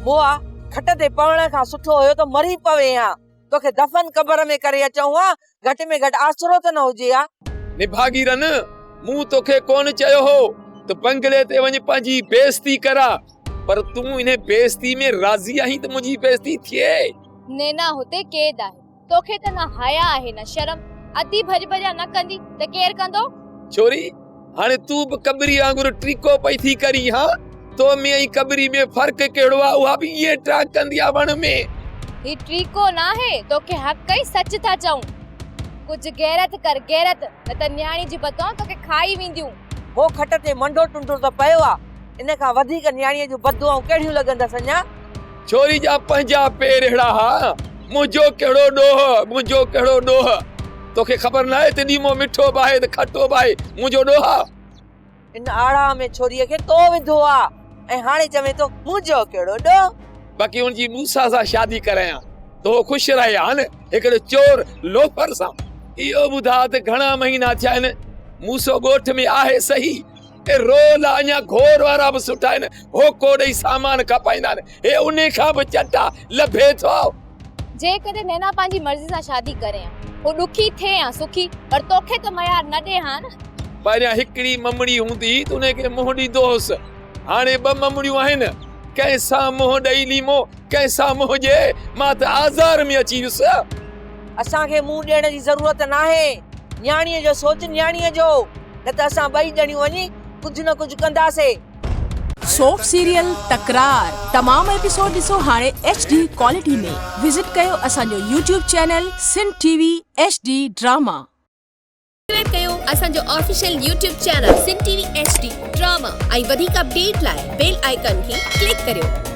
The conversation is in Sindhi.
موئا، کٽ تي پوڻ کان سٺو هيو ته مري پوين ها. توکي دفن قبر ۾ ڪري اچون ها، گهٽ ۾ گهٽ آسرو ته نه هجي ها. نڀاڳي رن، مون توکي ڪونه چيو هو ته بنگلي تي وڃ پنهنجي بيعزتي ڪراء، پر تون انهي بيعزتي ۾ راضي آهين ته منهنجي بيعزتي ٿئي. نينا هتي قيد آهي. توکي ته نه حيا آهي نه شرم. ادي ڀڄ ڀڄان نه ڪندي ته ڪير ڪندو؟ ڇوري، هاڻي تون به ڪٻري وانگر ٽيڪو پئي ٿي ڪرين ها؟ تو ۾ ۽ ڪٻري ۾ فرق ڪهڙو آ؟ اها به ائين ٽاڪ ڪندي آ وڻ ۾. هي ٽيڪو ناهي، توکي حق ۽ سچ ٿا چئون. ڪجهه غيرت ڪر غيرت، نه ته نياڻي جون بددعائون توکي کائي وينديون. هو کٽ تي منڍو ٽنڊو ته پيو آ، ان کان وڌيڪ نياڻيء جون بددعائون ڪهڙيون لڳندس اڃا؟ ڇوري جا پنهنجا پير اهڙا ها، منهنجو ڪهڙو ڏوهه، منهنجو ڪهڙو ڏوهه. توکي خبر ناهي ته ليمو مٺو به آهي ته کٽو به آهي، منهنجو ڏوهه آ؟ ان آڙاهه ۾ ڇوريء کي تو وڌو آ ۽ هاڻي چوين ٿو منهنجو ڪهڙو ڏوهه. باقي ان جي موسيٰ سان شادي ڪرايان ته هو خوش رهي ها نه، هڪڙي چور لوفر سان. اهو ٻڌاء ته گهڻا مهينا ٿيا آهن، موسو ڳوٺ ۾ آهي صحيح؟ اي رول اڃا گهور وارا به سٺا آهن، هوڪو ڏئي سامان کپائيندا آهن، هي انهي کان به چٽا لڀي ٿو. جيڪڏهن نينا پنهنجي مرضي سان شادي ڪري ها، هو ڏکي ٿئي يا سکي، پر توکي ته ميار نه ڏي ها نه. پهريان هڪڙي ممڙي هوندي هئي ته انهي کي منهن ڏيندو هوس، هاڻي ٻه ممڙيون آهن، ڪنهن سان منهن ڏئي ليمو، ڪنهن سان منهن ڏئي، مان ته آزار ۾ اچي ويس. اسان کي منهن ڏيڻ جي ضرورت ناهي، نياڻيء جو سوچ نياڻيء جو، نه ته اسان ٻئي ڄڻيون وڃي ڪجهه نه ڪجهه ڪنداسي. سوپ سيريل تڪرار تمام ايپيسوڊ ڏسو هاڻي ايڇ ڊي ڪوالٽي ۾ وزٽ ڪيو اسان جو YouTube channel Sindh T V H D drama. Subscribe ڪيو اسان جو official YouTube channel Sindh T V H D drama ۽ وڌيڪ اپڊيٽ لاء بيل آئيڪان کي ڪلڪ ڪريو.